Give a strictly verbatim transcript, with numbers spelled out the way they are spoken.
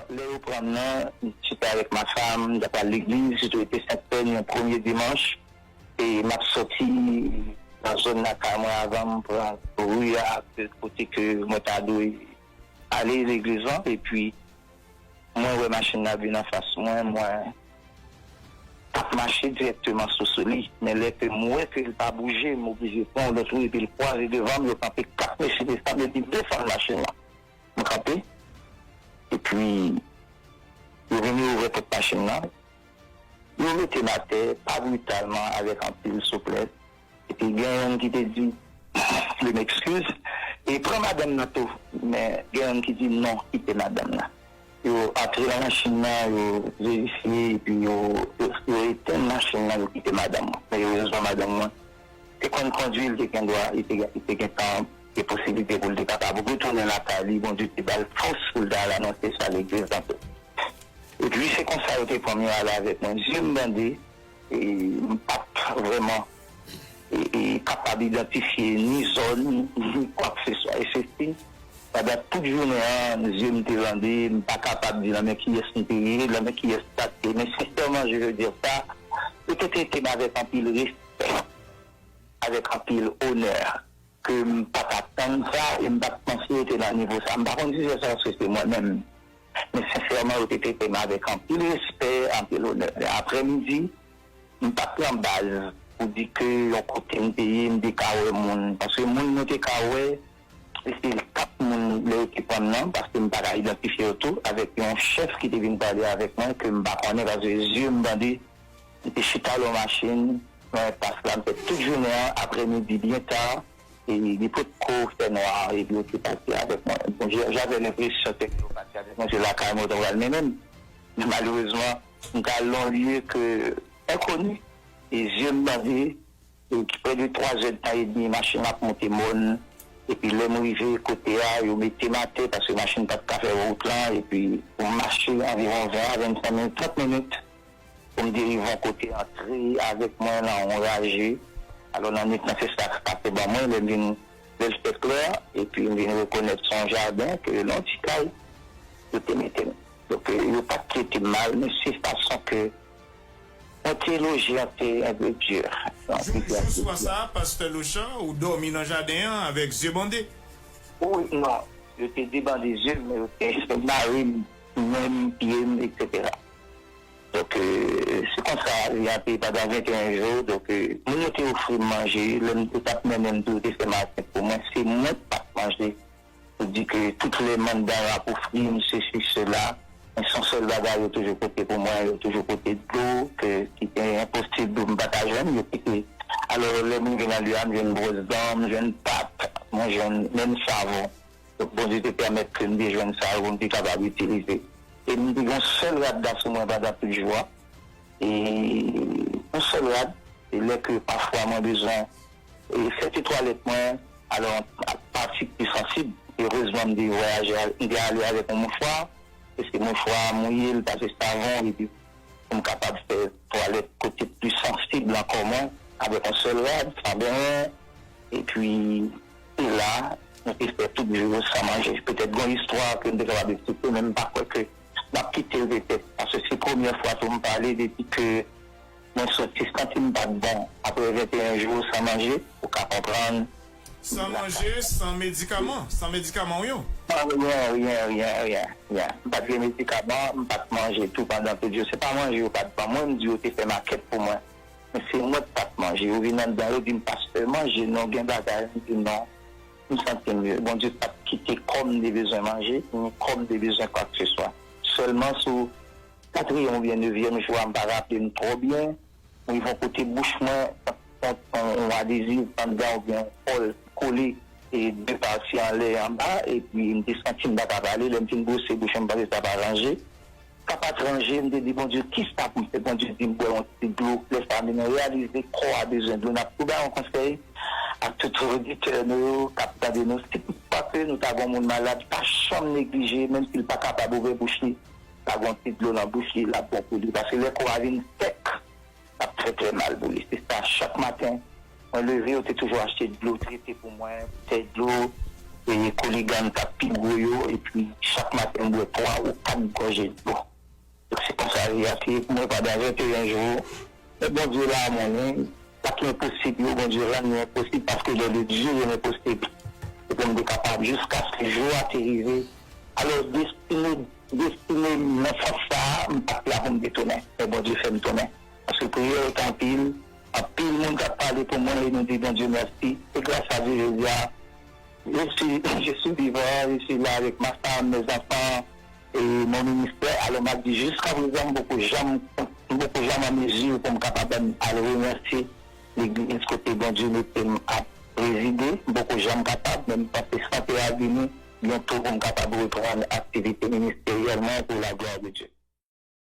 Lè yo pran m nan, m chita avèk ma fam, m t ap al legliz, sitou ete Sentpè, yon premye dimanch, e m ap sòti nan zòn lakay mwen avan m pran ri a, kote ke mwen ta dwe ale legliz lan, epi mwen wè machin nan vin anfas mwen, mwen t ap mache dirèkteman sou, sou li. Men lè ke m wè ke l pa bouje, m oblije pran yon lòt wout epi l kwaze devan m, yo kanpe kat mesye desann, yo di, "Desann machin nan." M kanpe. Epi, yo vin ouvè pòt machin nan. Yo mete m atè, pa britalman, avèk anpil souplès. Epi gen youn ki te di, vle m ekskiz, e pran madanm nan tou. Men gen youn ki di, "Non, kite madanm nan." Yo antre nan machin nan, yo verifye, epi yo, yo, yo etenn machin nan, yo kite madanm mwen. Men erezman, madanm mwen te konn kondui, li te gen dwa, li te, li te gen tan, gen posiblite pou l te kapab retounen lakay li. Bondye te ba l fòs pou l ta al anonse sa legliz lan tou. Epi se konsa yo te pran m, yo ale avèk mwen. Zye m bande, e m pa t vrèman, e, e, kapab idantifye ni zòn, ni kwakeseswa. E se si, pandan tout jounen an, zye m te bande, m pa kapab di nan men kiyès m te ye, nan men kiyès sa te ye. Men sensèman, je veux dire ça, yo te trete m avèk anpil respè, avèk anpil onè, ke m pa t atann sa, e m pa t panse yo te nan nivo sa. M pa konn si se sa, paske se mwen menm. Men sensèman, yo te trete m avèk anpil respè, anpil onè. Aprèmidi, m pa t nan baz pou di ke yon kote m te ye, m te ka wè moun. Paske moun mwen te ka wè, e se kat moun lè yo te pran m nan, paske m pa ka idantifye yo tou, avèk yon chèf ki te vin pale avèk mwen, ke m pa konnen, paske zye m bande, m te chita lè yon machin, mwen pas la, m fè tout jounen an, aprèmidi byen ta, e li potko fè nwa, epi yo te pati avèk mwen. Bon, j-, j'avais l'impression ke yo pati avèk mwen, se lakay mwen yo t ap pral mennen m. Men malerezman, m t al nan yon lye ke enkoni, e zye m bande, e ki prè de twa zè tan edmi, machin ap monte mòn, epi lè m rive kote a, yo mete m atè, paske machin pa t ka fè wout lan, epi pou m mache anviwon ven a vennsenk minit, trant minit, pou m te rive yon kote antre avèk mwen nan yon raje. Alò, nan nwit lan, se sa k pase ban mwen, lè m vin, lè l fè klè, epi m vin rekonèt se yon jaden, ke nan yon ti kay, yo te mete m. Donk, yo pa t trete m mal, men se fason ke mwen te loje an te enpe di. Jou, jou swa sa a, pastè Lochan, ou dòmi nan jaden an avèk zye bande? Wi, non. Yo te debande zye m, men yo te mare m, men m, pye m, etsetera. Donk, e, se konsa lavi an te ye pandan venteyen jou. Donk, e, moun yo te ofri m manje, lè m te t ap mennen m tou, yo te fè maten pou mwen. Se mwen k pa t manje. Pou di ke tout lè mandan ap ofri m sesi, sela, men se yon sèl bagay yo toujou pote pou mwen, yo toujou pote dlo, ke, ki te enposib pou m pa ta jwenn, yo kite. Alò, lè m rive nan lye a, m jwenn bwòs dan, m jwenn pat, mwen jwenn menm savon. Donk, Bondye te pèmèt ke m te jwenn sa yo pou m te kapab itilize. E m te gen yon sèl rad la sou mwen pandan tout jou a. E yon sèl rad, e lè ke pafwa mwen bezwen e fè ti twalèt mwen, alò, pati ki sansib, erezman, m te vwayaje, m te ale avèk yon mouchwa, e se mouchwa a mouye, l pase savon, epi pou m kapab fè twalèt kote pli sansib nan kò mwen, avèk yon sèl rad, san benyen, epi se la, nou te fè tout jou san manje. Petèt gen yon istwa ke m te kapab eksplike, men m pa kwè ke m ap kite l petèt, paske se premyè fwa tou m pale depi ke mwen soti santi m pa t bon. Apre venteyen jou san manje, ou ka konprann. San manje, san medikaman, san medikaman w yo? San ryen, ryen, ryen, ryen, ryen. M pa t gen medikaman, m pa t manje tou pandan tout jou. Se pa manje yo pa t ban mwen, m di yo te fè makèt pou mwen. Men se mwen k pa t manje. Yo vin anndan, yo di m, "Pastè, manje non, gen bagay." M di, "Non, m santi m mye." Bondye pa t kite kò m te bezwen manje, ni kò m te bezwen kwakeseswa. Sèlman sou katriyèm oubyen nevyèm jou a, m pa raple m twò byen, m rive yon kote bouch mwen, yon, yon, yon adeziv anndan oubyen yon kòl kole, e de pati anlè e anba, epi m te santi m pa ka pale. Lè m fin bwose bouch mwen, m panse sa pa ranje. Sa pa t ranje, m te di, "Bondye, kisa pou m fè?" Bondye di m, "Bwè yon ti dlo." Lè sa a, m vin reyalize kò a bezwen dlo. N ap tou ba yon konsèy ak tout oditè nou yo k ap tande nou. Si toutfwa ke nou ta gen yon moun malad, pa janm neglije, menm si l pa kapab ouvè bouch li, pa gen yon ti dlo nan bouch li, l ap bon pou li. Paske lè kò a vin sèk, l ap trè, trè mal pou li. Se sa, chak maten, mwen leve, yo te toujou achte dlo trete pou mwen, boutèy dlo, e Kouligann t ap pi gwo yo, epi chak maten m bwè twa ou kat gòje dlo. Se konsa vi a te ye pou mwen pandan venteyen jou. Men Bondye la, mwen, sa ki enposib yo, Bondye rann yo enposib, paske dans le Dieu rien n'est possible. E pou m te kapab jiskaske jou a te rive. Alò, destine, destine m nan sans sa a, m pa t la pou m te tounen. Men Bondye fè m tounen. Paske priyè yo te anpil, anpil moun t ap pale pou mwen, e nou di Bondye mèsi. E gras a Dye, jodi a, je suis, je suis vivant, je suis là avec ma femme, mes enfants, e mon ministè. Alò, m ap di, jiska prezan, m poko janm, m poko janm an mezi pou m kapab al remèsye legliz kote Bondye mete m ap prezide. M poko janm kapab, men m panse sante a vini byento pou m kapab reprann aktivite ministeryèl mwen pour la gloire de Dieu.